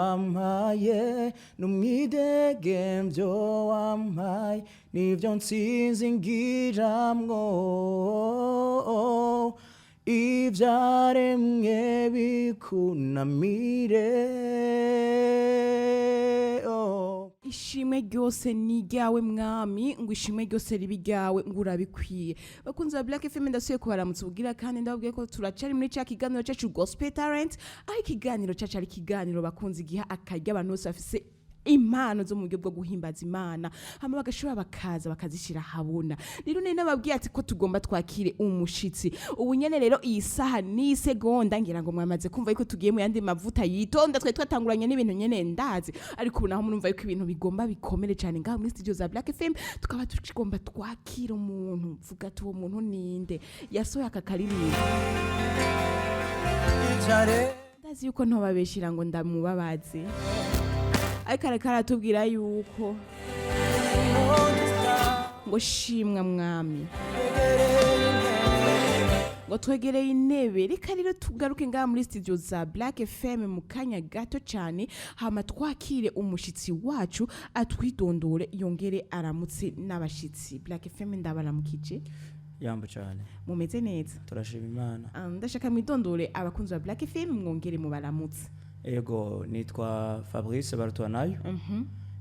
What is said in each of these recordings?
Wampaye n'umwidegemvyo wampaye, nivyo nsinzingiramwo. Ivyaremwe bikunamire, oh. Ishimwe ryose ni iryawe, Mwami, ngo ishimwe ryose ribe iryawe, ngo urabikwiye. Bakunzi ba Black FM, ndasubiye kubaramutsa ubwira, kandi ndababwiye ko turacari muri ca kiganiro cacu Gospel Talent, aho ikiganiro cacu ari ikiganiro, bakunzi, giha akarya abantu bose bafise impano zo mu buryo bwo guhimbaza Imana, hama bagashobora bakaza bakazishyira ahabona. Rero nari nababwiye ati ko tugomba twakire umushitsi ubu nyene. Rero iyi saha ni segonda, ngira ngo mwamaze kumva yuko tugiye mu yandi mavuta yitonda. Twari twatanguranye n'ibintu nyene ndazi, ariko ubu naho murumva yuko ibintu bigomba bikomere cyane ngaho muri studio za Black FM. Tukaba tugomba twakira umuntu, vuga ati: "Uwo muntu ninde yasohoye aka karirimbo?" Ndazi yuko ntobabeshira ngo ndamubabaze, ariko ariko aratubwira yuko ngo shimwa Mwami, ngo twegereye intebe. Reka rero tugaruke ngaha muri studio za Black FM mu kanya gato cyane, hama twakire umushitsi wacu, atwidondore, yongere aramutse n'abashitsi. Black FM, ndabaramukije. Yambo cyane. Mumeze neza? Turashima Imana. Ndashaka mwidondore abakunzi ba Black FM, mwongere mubaramutse. Ego, nitwa Fabrice Barutwanayo.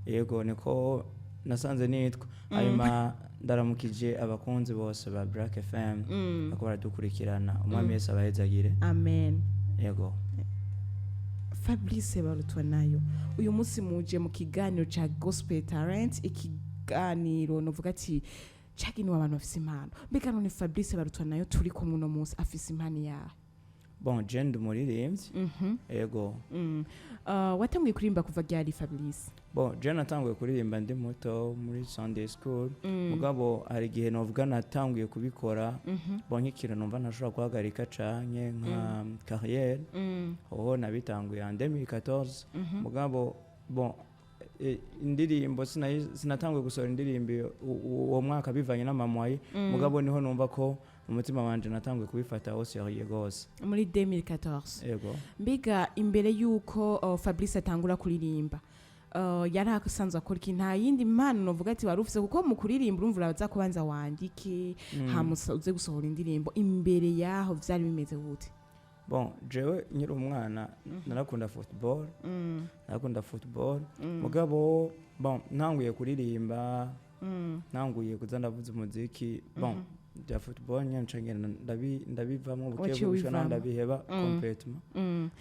Ego, niko nasanze nitwa. Hanyuma ndaramukije abakunzi bose ba Black FM bako baradukurikirana. Umwami Yesu abahezagire. Amen. Ego. Fabrice Barutwanayo, uyu munsi muje mu kiganiro ca Gospel Talent, ikiganiro novuga ati cagenewe abantu bafise impano. Mbega none Fabrice Barutwanayo turi kumwe uno munsi afise impano yahe? Bon, je ndi umuririmbyi. Ego. Watanguye kuririmba kuva ryari, Fabrice? Bon, je natanguye kuririmba ndi muto muri Sunday school. Mugabo hari igihe novuga natanguye kubikora, bon, nk'ikintu numva ntashobora guhagarika canke nka carrière. Hoho nabitanguye en 2014. Mugabo bon, indirimbo sinatanguye gusohora indirimbo uwo mwaka bivanye n'ama moyens. Mugabo niho numva ko mu mutima wanje natanguye kubifata au sérieux gose. Muri 2014? Ego. Mbega imbere y'uko Fabrice atangura kuririmba, yari asanzwe akora iki? Nta yindi mpano novuga ati wari ufise? Kuko mu kuririmba urumva uraza kubanza wandike, hama uze gusohora indirimbo. Imbere yaho vyari bimeze gute? Bon, jewe nkiri umwana narakunda football. Narakunda football. Mugabo bon, ntanguye kuririmba, ntanguye kuza ndavuza umuziki, bon, bya football nyine nca ngenda ndabivamwo buke Waciye buke, naho ubivamwo. ndabiheba complètement.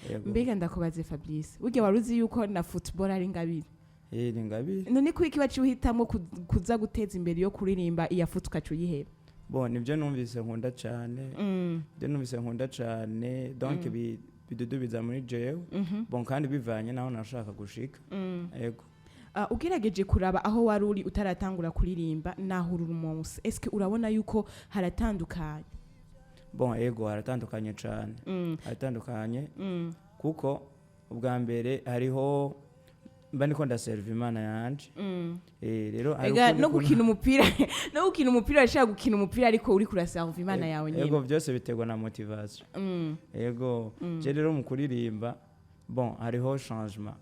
Yego. Mbega ndakubaze, Fabrice, burya wari uzi yuko na football ari ingabire? Eh, ni ingabire. None kuiki waciye uhitamwo kuza guteza imbere yo kuririmba, iya foot ukaca uyiheba? Bon, nibyo numvise nkunda cyane. Ibyo numvise nkunda cyane, donc bidudubiza muri jewe. Bon, kandi bivanye naho nashaka gushika. Yego. Ugerageje kuraba aho wari uri utaratangura kuririmba naho uri umunsi, eske urabona yuko haratandukanye? Bon, ego, haratandukanye cyane. Haratandukanye, kuko ubwa mbere hariho mba ndiko ndaserva Imana yanje. Rero hari Ega ukundi no gukina umupira, urashaka gukina umupira ariko uri kuraserva Imana yawe Ego, nyine. Byose biterwa na motivation. Ego, je rero mu kuririmba, bon, hariho changement.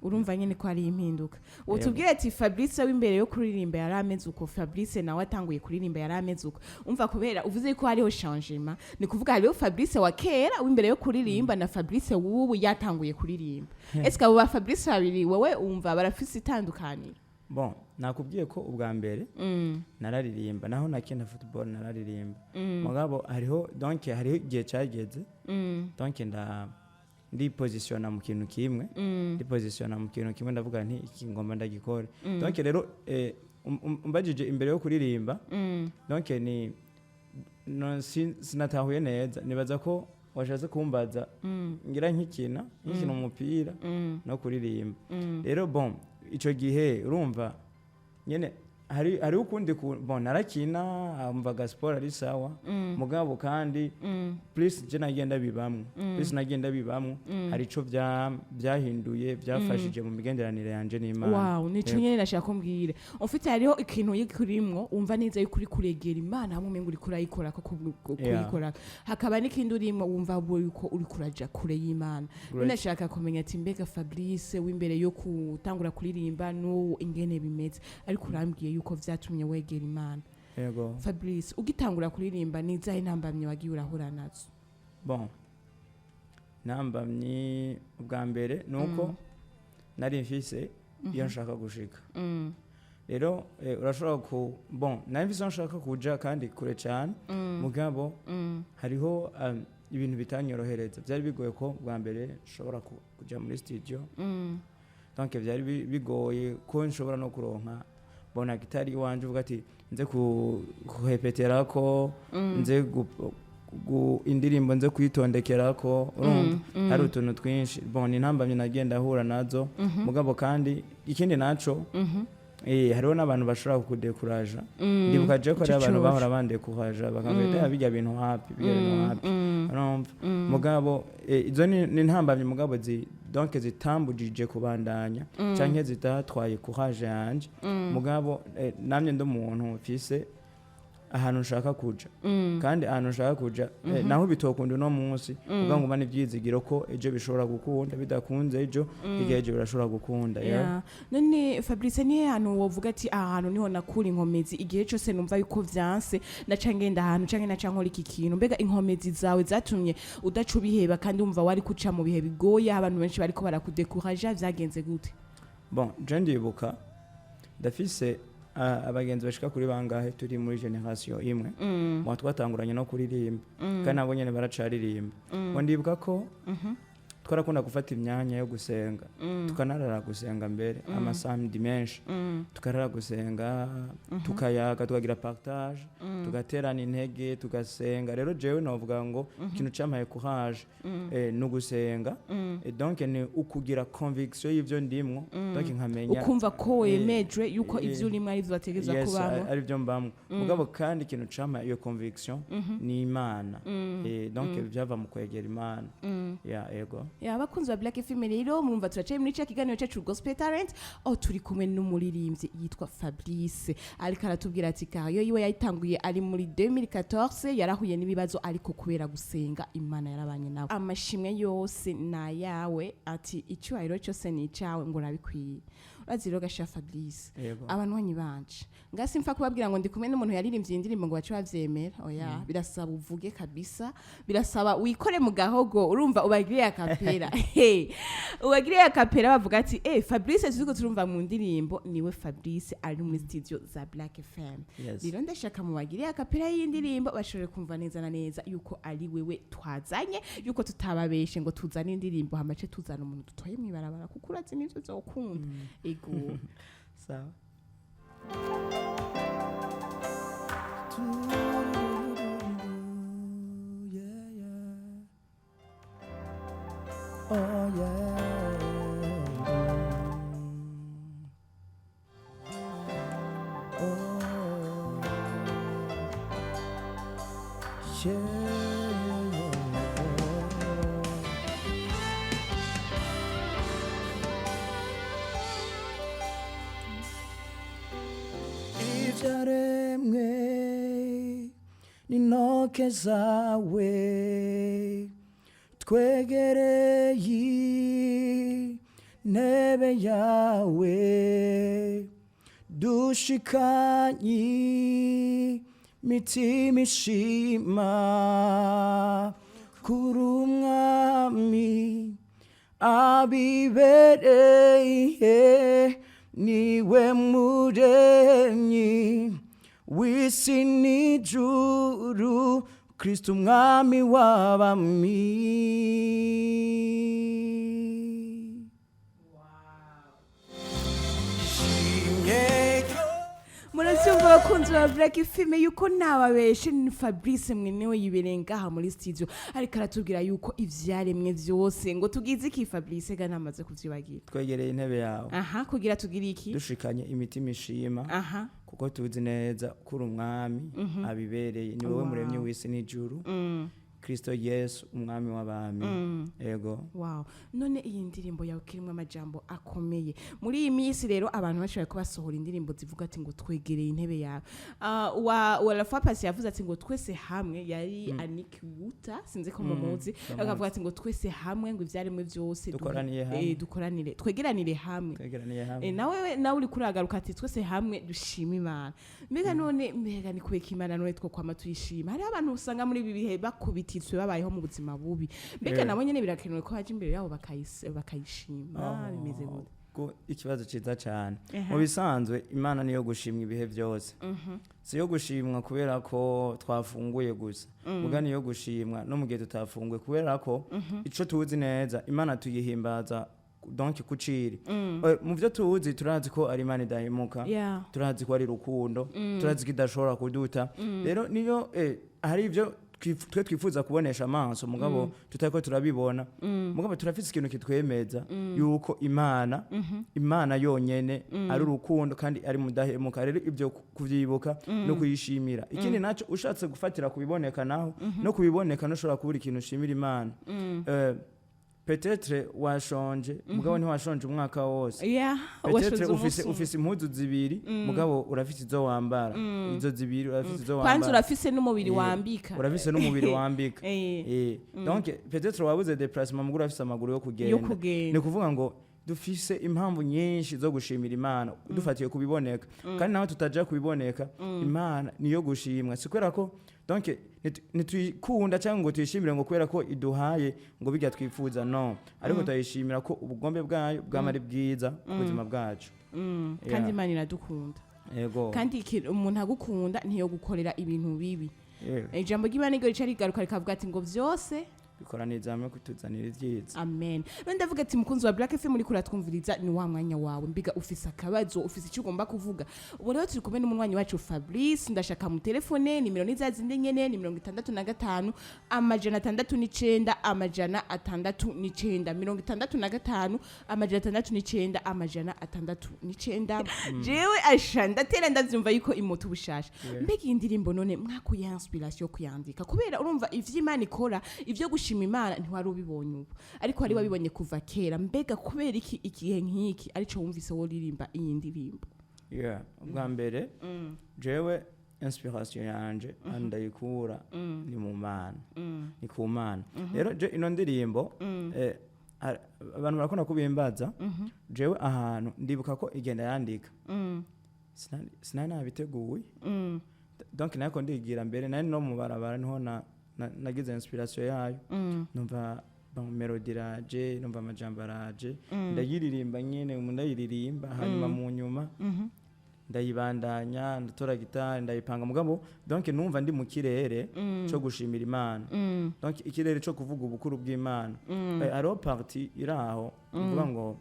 Urumva nyine ko hari impinduka. Yego. Utubwire ati Fabrice w'imbere yo kuririmba yari ameze uko, Fabrice nawe atanguye kuririmba yari ameze uko. Umva, kubera uvuze ko hariho changement, ni kuvuga hariho Fabrice wa kera w'imbere yo kuririmba na Fabrice w'ubu yatanguye kuririmba. Ese abo ba Fabrice babiri wowe umva barafise itandukaniro? Bon, nakubwiye ko ubwa mbere nararirimba, naho nakina football nararirimba. Mugabo hariho, donc hariho igihe cyageze, donc ndipositiona mu kintu kimwe. Ndipositiona mu kintu kimwe, ndavuga nti iki ngomba ndagikore. Donc rero umbajije imbere yo kuririmba, donc ni no, sinatahuye neza. Nibaza ko washatse kumbaza ngira nkikina umupira no kuririmba. Rero bon, ico gihe urumva nyene Hari ukundi bon, narakina, mvaga sport ari sawa, mugabo kandi plus je nagenda bibamwo, plus nagenda bibamwo, hari ico byahinduye, byafashije mu migenderanire yanje n'Imana. Wow, nico nyene nashaka kumbwira. Ufite, hariho ikintu yikurimwo wumva neza yuko uri kuregera Imana, hamwe umenga uriko urayikora ko kuyikora, hakaba n'ikindi urimo wumva yuko uri kuraja kure y'Imana. Great. Nashaka kumenya ati mbega Fabrice w'imbere yo gutangura kuririmba n'ubu ingene bimeze, ariko urambwiye yuko vyatumye wegera Imana. Yego. Fabrice, ugitangura kuririmba, nizahe ntambamye wagiye urahura nazo? Bon, ntambamyi ubwa mbere nuko nari mfise iyo nshaka gushika. Rero urashobora ku, bon, nari mfise aho nshaka kuja kandi kure cyane, mugabo hariho ibintu bitanyorohereza. Byari bigoye ko bwa mbere nshobora kuja muri studio. Donc byari bigoye ko nshobora no kuronka bona gitari iwanje, uvuga ati nze kuhepeterako, nze indirimbo nze kuyitondekerako. Urumva hari utuntu twinshi. Bon, ni intambamyi nagenda ahura nazo, mugabo kandi ikindi naco, hariho n'abantu bashobora kukudekuraja. Ndibuka je ko hariho Ico abantu coco. bahora bandekuraja, bakambwira ati bijya bintu hapi, bijya bintu hapi, urumva. Mugabo izo ni intambamyi, mugabo donc zitambujije kubandanya canke zitatwaye courage yanje. Mugabo namye ndi umuntu mfise ahantu nshaka kuja, kandi ahantu nshaka kuja, naho bitokunda uno munsi, uvuga ngo mba ivyizigiro ko ejo bishobora gukunda. Bidakunze ejo, hirya ejo birashobora gukunda, yeah. Yeah. None Fabrice, nihe hantu wovuga ati aha hantu niho nakura inkomezi, igihe cyose numva yuko vyanse naca ngenda ahantu canke naca nkora iki kintu? Mbega inkomezi zawe zatumye udaca ubiheba kandi wumva wari kuca mu bihe bigoye, abantu benshi bariko barakudekuraja, vyagenze gute? Bon, je ndibuka ndafise abagenzi bashika kuri bangahe turi muri génération imwe, mu twatanguranye no kuririmba, kandi nabo nyene baracaririmba. Ngo ndibuka ko twarakunda gufata imyanya yo gusenga, tukanarara gusenga mbere amasamedi menshi, tukarara gusenga, tukayaga, tukagira partage, tugaterana intege, tugasenga. Rero jewe novuga ngo ikintu campaye courage ni ugusenga. Donc ni ukugira conviction y'ivyo ndimwo, donc nkamenya Ukumva ko wemejwe yuko ivyo urimo ari vyo wategerezwa yes, kubamwo. Ari byo mbamwo. Mugabo kandi ikintu campaye iyo conviction ni Imana. Donc byava mu kwegera Imana, ya, ego. Ya, abakunzi ba Black FM, rero murumva turacaye muri cya kiganiro cyacu Gospel Talent, aho turi kumwe n'umuririmbyi yitwa Fabrice, ariko aratubwira ati carrière yiwe yayitanguye ari muri 2014, yarahuye n'ibibazo, ariko kubera gusenga Imana yarabanye nawe. Amashimwe yose ni ayawe, ati icyubahiro cyose ni icyawe, ngo urabikwiye. Urazi rero gasha Fabrice, Yego. abanywanyi banje ngasi mfa kubabwira ngo ndi kumwe n'umuntu yaririmbye iyi ndirimbo ngo bace bavyemera, oya. Birasaba uvuge kabisa, birasaba wikore mu gahogo, urumva, ubagiriye a cappella. Hey, ubagiriye a cappella, bavuga ati Fabrice turiko turumva mu ndirimbo niwe Fabrice ari muri studio za Black FM. Yes. Rero ndashaka mubagiriye a cappella y'indirimbo, bashobore kumva neza na neza yuko ari wewe twazanye, yuko tutababeshe ngo tuzane indirimbo hamace tuzana umuntu dutoye mw'ibarabara, kuko urazi nivyo uzokunda. Ego. Sawa. Yeah. Oh yeah. Oh. Yeah. Ivyaremwe n'intoke zawe, twegereye intebe yawe, dushikanye imitima ishima kuri umwami abibereye, niwe muremyi w'isi n'ijuru, Kristo umwami w'abami. Shimye. Murabyumva, Abakunzi ba Black FM, yuko nababeshe, ni Fabrice mwenewe yibereye ngaha muri studio, ariko aratubwira yuko ivyaremwe vyose ngo tugize iki. Fabrice ga namaze kuvyibagira. Twegereye intebe yawe. Aha, kugira tugire iki? Dushikanye imitima ishima, kuko tuzi neza ko uri umwami abibereye, ni wowe muremyi w'isi n'ijuru, Kristo Yesu, umwami w'abami, ego. Wow, none iyi ndirimbo yawe kirimo amajambo akomeye. Muri iyi minsi rero abantu benshi bariko basohora indirimbo zivuga ati ngo twegereye intebe yawe. Wa la fois passée yavuze ati ngo twese hamwe, yari Anik Wuta, sinzi ko mumuzi. Ndamuzi. Akavuga ati ngo twese hamwe, ngo ivyaremwe vyose Dukoraniye hamwe. Dukoranire, twegeranire hamwe. Twegeraniye hamwe. Nawe uri kuragaruka ati twese hamwe dushima Imana. Mbega none, mbega ni kubeka Imana none two kwama tuyishima? Hariho abantu usanga muri ibi bihe bakubititswe, babayeho mu buzima bubi. Mbega nabo nyene birakenewe ko baja imbere yabo bakayishima? Bimeze gute? Ikibazo ciza cyane. Mu bisanzwe Imana niyo gushimwa ibihe byose, si yo gushimwa kubera ko twafunguye gusa, muga niyo gushimwa no mu gihe tutafunguye, kubera ko ico tuzi neza, Imana tuyihimbaza donc kuciri. Mu byo tuzi, turazi ko ari Imana idahemuka, turazi ko ari rukundo, turazi ko idashobora kuduta. Rero niyo hari ibyo twe twifuza kubonesha amaso mugabo tutariko turabibona, mugabo turafise ikintu kitwemeza yuko Imana yonyene ari urukundo kandi ari mudahemuka. Rero ibyo kuvyibuka no kuyishimira. Ikindi naco, ushatse gufatira kubiboneka, naho no kubiboneka ntushobora kubura ikintu ushimira Imana. Peut-être washonje, mugabo ntiwashonje umwaka wose. Peut-être Washoze ufise umunsi umwe. ufise impuzu zibiri, mugabo urafise izo wambara, izo zibiri urafise izo Kwanza wambara. urafise n'umubiri wambika. Urafise n'umubiri wambika. Donc peut-être wabuze déplacement, mugabo urafise amaguru yo kugenda. Yo kugenda. Ni kuvuga ngo dufise impamvu nyinshi zo gushimira Imana dufatiye kubiboneka, kandi naho tutaja kubiboneka, Imana niyo gushimwa. Si kubera ko donc ntituyikunda cyangwa ngo tuyishimire ngo kubera ko iduhaye ngo bijya twifuza, no, ariko turayishimira ko ubugombe bwayo bwama ari bwiza ku buzima bwacu. Kandi Imana iradukunda. Yego. Kandi umuntu agukunda ntiyo gukorera ibintu bibi. Ijambo ry'Imana niryo rica rigaruka rikavuga ati ngo vyose bikoraniza hamwe kutuzanira ibyiza. Amen. None ndavuga ati mukunzi wa Black FM, uriko uratwumviriza, ni wa mwanya wawe. Mbiga ufise akabazo, ufise icyo ugomba kuvuga? Ubu rero turi kumwe n'umunywanyi wacu Fabrice. Ndashaka mu telefone, nimero ni za zindi nyene, ni 65 609 609, 65 609 609. Jewe asha ndatera ndavyumva yuko imoto ubushasha. Mbega iyi ndirimbo none mwakuye inspiration yo kuyandika? Kubera urumva ivyo Imana ikora, ivyo gushima Imana ntiwari ubibonye ubu, ariko wari wabibonye kuva kera. Mbega kubera iki igihe nk'iki arico wumvise woririmba iyi ndirimbo? Yeah, ubwa mbere jewe inspiration yanje ndayikura ni mu Mana, ni ku Mana. Rero je ino ndirimbo, abantu barakunda kubimbaza. Jewe ahantu ndibuka ko igenda yandika, sinari nabiteguye. Donc nako ndigira mbere nari no mu barabara, niho nagize inspiration yayo. Numva bon, melody iraje, numva amajambo araje, ndayiririmba nyene, ndayiririmba, hanyuma mu nyuma ndayibandanya, ndatora gitari, ndayipanga. Mugabo donc numva ndi mu kirere cyo gushimira Imana, donc ikirere cyo kuvuga ubukuru bw'Imana. Hariho partie iri aho ivuga ngo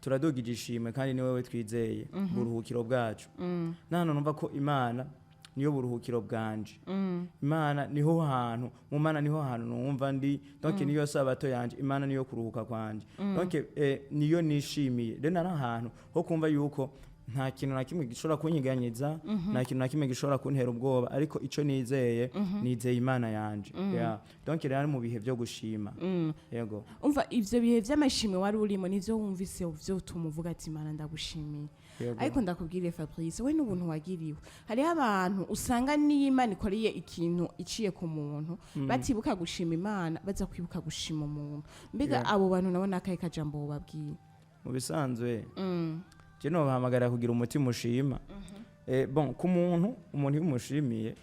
turadugije ishimwe kandi ni wewe twizeye, buruhukiro bwacu. Nano numva ko Imana niyo buruhukiro bwanje, Imana niho hantu, mu Mana niho hantu numva ndi, donc niyo sabato yanje, Imana niyo kuruhuka kwanje, donc niyo nishimiye. Rero nari ahantu ho kumva yuko nta kintu na kimwe gishobora kunyiganyiza, nta kintu na kimwe gishobora kuntera ubwoba, ariko ico nizeye, nizeye Imana yanje. Yeah. Donc rero ari mu bihe byo gushima, yego. Umva, ivyo bihe vy'amashimwe wari urimo nivyo wumvise vyo tumuvuga ati Imana ndagushimiye. Yego. Ariko ndakubwire Fabrice, we n'ubuntu wagiriwe, hariho abantu usanga niyo Imana ikoreye ikintu iciye ku muntu batibuka gushima Imana, baza kwibuka gushima umuntu. Mbega abo bantu nabo nakahe kajambo wobabwiye? Mu bisanzwe je nobahamagara kugira umutima ushima. Bon, ku muntu, umuntu iyo umushimiye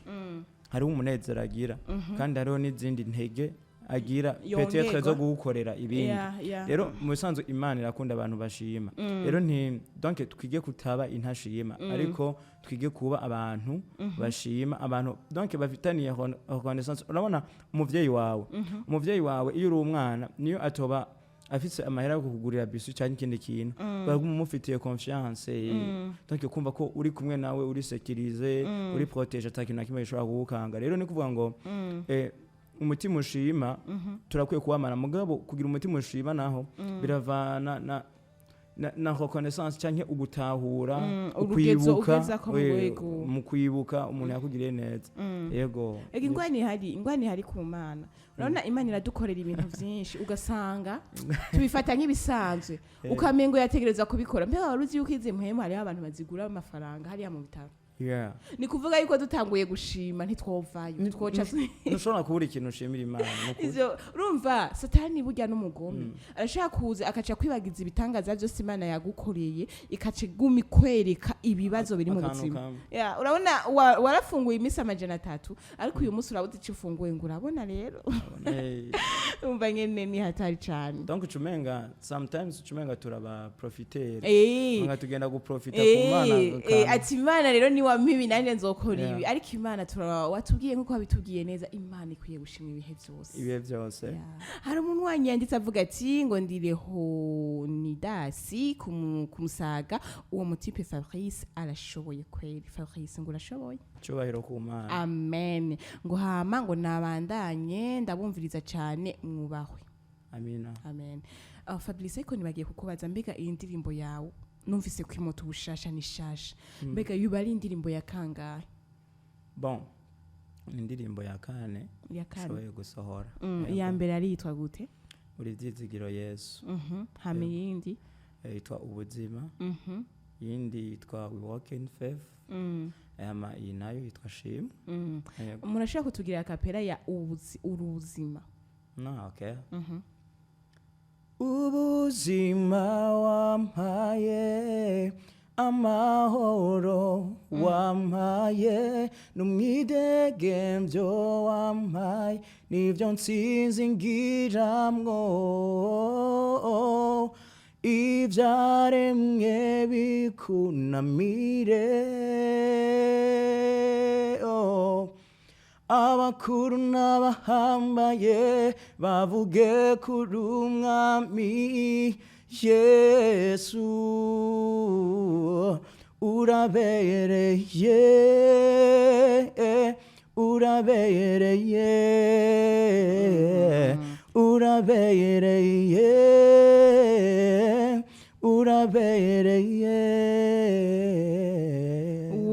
hariho umunezero agira, kandi hariho n'izindi ntege agira Yongerwa. peut-être zo gukorera ibindi. Rero mu bisanzwe Imana irakunda abantu bashima. Rero nti donc twige kutaba intashima, ariko twige kuba abantu bashima, abantu donc bafitaniye reconnaissance. Urabona umuvyeyi wawe, umuvyeyi wawe iyo uri umwana niyo atoba Afise amahera yo kukugurira bisu cyangwa ikindi kintu, baguma umufitiye confiance, donc kumva ko uri kumwe nawe, uri sécurisé, uri protégé, ata kintu na kimwe gishobora kugukanga. Rero ni kuvuga ngo umutima ushima turakwiye kuwamara, mugabo kugira umutima ushima naho biravana na reconnaissance canke ugutahura, Urugezo ukwibuka, ugezako mu rwego. Mu kwibuka umuntu yakugiriye neza, yego. Ega ingwani ihari ku Mana. Urabona, Imana iradukorera ibintu vyinshi, ugasanga tubifata nk'ibisanzwe, ukamengo yategereza kubikora. Mbega wari uzi yuko izi mpwemu hariho abantu bazigura amafaranga hariya mu bitaro? Ni kuvuga yuko dutanguye gushima ntitwovayo, twoca. Ntushobora kubura ikintu ushimira Imana, ni ukuri. Ivyo urumva, Satani burya n'umugome, arashaka kuza akaca kwibagiza ibitangaza byose Imana yagukoreye, ikaca iguma ikwereka ibibazo biri mu Akantu buzima. kamwe. Ya, urabona warafunguye iminsi 300, ariko uyu munsi urabuze icyo ufunguye, ngo urabona rero. Umva nyene ni hatari cane. Donc ucumenga sometimes ucumenga turaba profiter, nga tugenda guprofita ku Mana. Ati Imana rero ni wampa ibi, nanjye nzokora ibi. Ariko Imana turaba watubwiye nkuko wabitubwiye neza, Imana ikwiye gushimwa ibihe byose. Ibihe byose. Yeah. Hari umuntu yanditse avuga ati ngo ndireho nidasi ku Musaga, uwo mutipe Fabrice arashoboye kweri. Fabrice, ngo urashoboye. Cyubahiro ku Mana. Amen. Ngo hama ngo nabandanye ndabumviriza cyane, mwubahwe. Amina. Amen. Fabrice, ariko nibagiye kukubaza, mbega iyi ndirimbo yawe numvise ko imoto ubushasha ni shasha, mbega yuba ari indirimbo ya kangahe? Bon, ni indirimbo ya kane. Ya kane. Nshoboye gusohora. Iya mbere yari yitwa gute? Uri byizigiro Yesu. Hama iyindi? Yitwa Ubuzima. Iyindi yitwa We Walk in Faith. Hama iyi nayo yitwa Shimwe. Yego. Umuntu ashobora kutugira a cappella ya Uruzima? No, okay. Ubuzima wampaye, amahoro wampaye, n'umwidegemvyo wampaye, nivyo nsinzingiramwo. Ivyaremwe bikunamire, oh. Abakuru n'abahambaye bavuge kuri umwami Yesu. Urabereye, urabereye, urabereye, urabereye.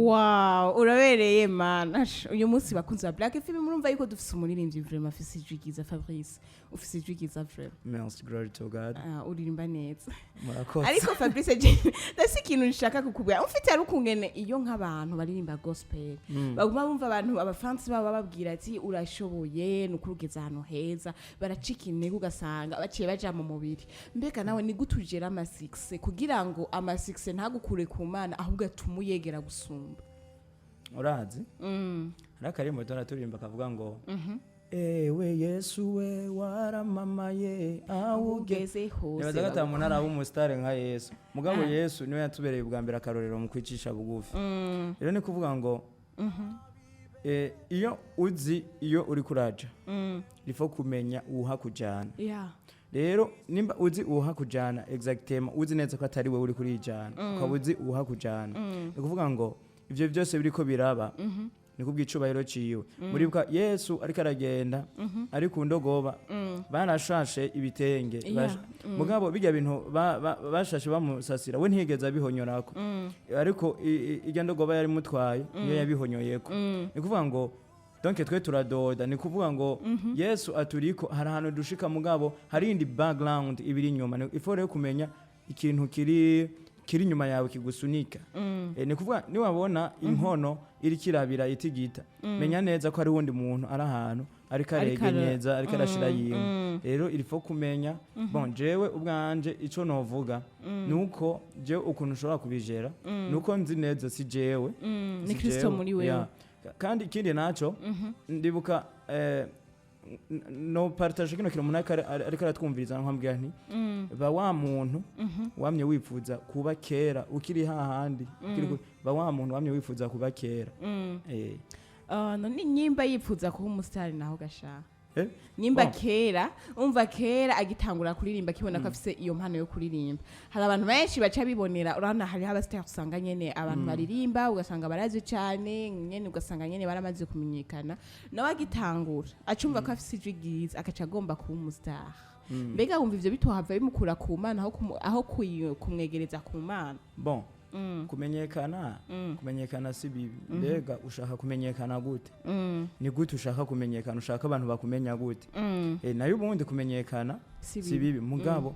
Wow, urabereye Mana. Uyu munsi, bakunzi ba Black FM, murumva yuko dufise umuririmbyi vraiment afise ijwi ryiza. Fabrice, ufise ijwi ryiza vraiment. Merci, glory to God. Ah, uririmba neza. Murakoze. Ariko Fabrice, ndasi ikintu nshaka kukubwira. Ufite ari ukungene iyo nk'abantu baririmba gospel baguma bumva abantu, abafansi babo bababwira ati urashoboye, ni ukuri ugeze ahantu heza, baracika intege, ugasanga baciye baja mu mubiri. Mbega nawe ni gute ugera ama succès, kugira ngo ama succès ntagukure ku Mana, ahubwo atume uyegera gusumba? Urazi, hari akarimbo tora turirimba kavuga ngo ewe Yesu we, waramamaye awuge ugeze hose. Nibaza ko ata muntu araba umusitari nka Yesu, mugabo Yesu niwe yatubereye ubwa mbere akarorero mu kwicisha bugufi. Rero ni kuvuga ngo iyo uzi iyo uri kuraja, il faut kumenya uha kujana. Rero nimba uzi uha kujana exactement, uzi neza ko atari wewe uri kurijana, ukaba uzi uha kujana, ni kuvuga ngo ivyo byose biriko biraba ni kubw'icubahiro ciwe. Muribuka Yesu ariko aragenda ari ku ndogoba, barashashe ibitenge. Mugabo bijya bintu bashashe bamusasira, we ntiyigeze abihonyorako, ariko irya ndogoba yari mutwaye niyo yabihonyoyeko. Ni kuvuga ngo donc twe turadoda, ni kuvuga ngo Yesu aturiko, hari ahantu dushika, mugabo hari indi background ibiri inyuma. Il faut rero kumenya ikintu kiri inyuma yawe kigusunika. Ni kuvuga niwabona inkono iri kirabira itigita, menya neza ko hari wundi muntu ari ahantu ariko Ariko aregenyeza, ariko arashira yiwe. Rero il faut kumenya. Bon, jewe ubwanje ico novuga nuko jewe ukuntu ushobora kubijera nuko nzi neza si jewe. Ni Si Kristo jewe. muri wewe. Yeah. Kandi ikindi naco ndibuka, no partage kino kintu umuntu ariko aratwumviriza, nkambwira nti ba wa muntu wamye wifuza kuba kera ukiri hahandi, ukiri ba wa muntu wamye wifuza kuba kera. Ah, none nyimba yipfuza kuba umusitari naho gashaha? Eh? Nimba Bon. kera, umva, kera agitangura kuririmba, akibona ko afise iyo mpano yo kuririmba, hari abantu benshi baca bibonera. Urabona hariho abasitari usanga nyene abantu baririmba, ugasanga barazi cane nyene, ugasanga nyene baramaze kumenyekana. Nawe agitangura acumva ko afise ijwi ryiza, agaca agomba kuba umustar. Mbega wumva ivyo bitohava bimukura ku Mana aho kumwegereza ku Mana? Bon, kumenyekana si bibi. Mbega ushaka kumenyekana gute? Ni gute ushaka kumenyekana? Ushaka abantu bakumenya gute? Nayo ubundi kumenyekana Si si bibi, mugabo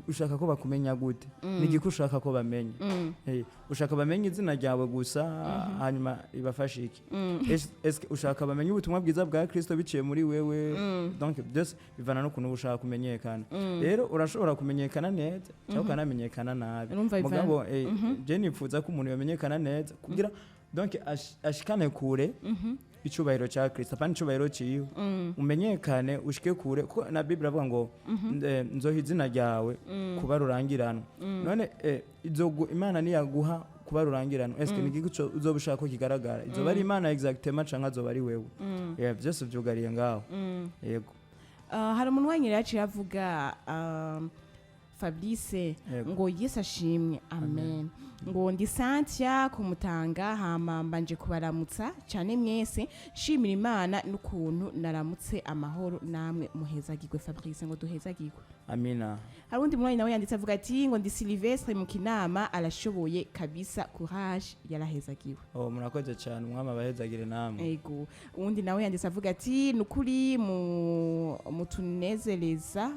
ushaka ko bakumenya gute? Ni igiki ushaka ko bamenya? Ushaka bamenye izina ryawe gusa, hanyuma ibafashe iki? Eske ushaka bamenye ubutumwa bwiza bwa Kristo biciye muri wewe? Donc byose bivana n'ukuntu uba ushaka kumenyekana. Rero urashobora kumenyekana neza cyangwa ukanamenyekana nabi. Urumva Mugabo je nifuza ko umuntu yamenyekana neza kugira donc ashikane kure icubahiro ca Kristo, apana icubahiro ciwe. Umenyekane ushike kure, kuko na Bible avuga ngo nzoha izina ryawe kuba rurangiranwa. None Imana niyaguha kuba rurangiranwa, eske ni igiki uzoba ushaka ko kigaragara? Izoba ari Imana exactement canke azoba ari wewe? Yeah, byose vyugariye ngaho, yego. Hari umuntu wanyere yaciye avuga, Fabrice, Yego. ngo Yesu ashimwe, amen. Ngo ndi Santia kumutanga, hama mbanje kubaramutsa cyane mwese, nshimira Imana n'ukuntu naramutse amahoro, namwe muhezagirwe. Fabrice, ngo duhezagirwe. Amina. Hari undi mwanya nawe yanditse avuga ati ngo ndi Sylvestre mu Kinama, arashoboye kabisa, courage, yarahezagiwe. Oh, murakoze cyane, Umwami abahezagire namwe. Ego. Uwundi nawe yanditse avuga ati nukuri mu mutunezereza,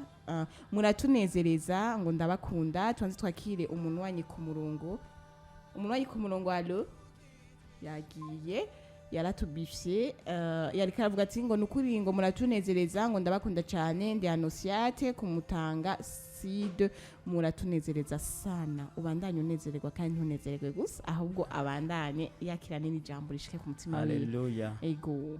muratunezereza, ngo ndabakunda. Tubanze twakire umunwanyi ku murongo. Umunwanyi ku murongo, allo? Yagiye, yaratubifye. Yariko aravuga ati ngo nukuri ngo muratunezereza, ngo ndabakunda cyane, ndi Anosiate kumutanga side, muratunezereza sana. Ubandanye unezererwa, kandi ntunezererwe gusa, ahubwo abandanye yakira n'ijambo rishike ku mutima wiwe. Haleluya. Ego.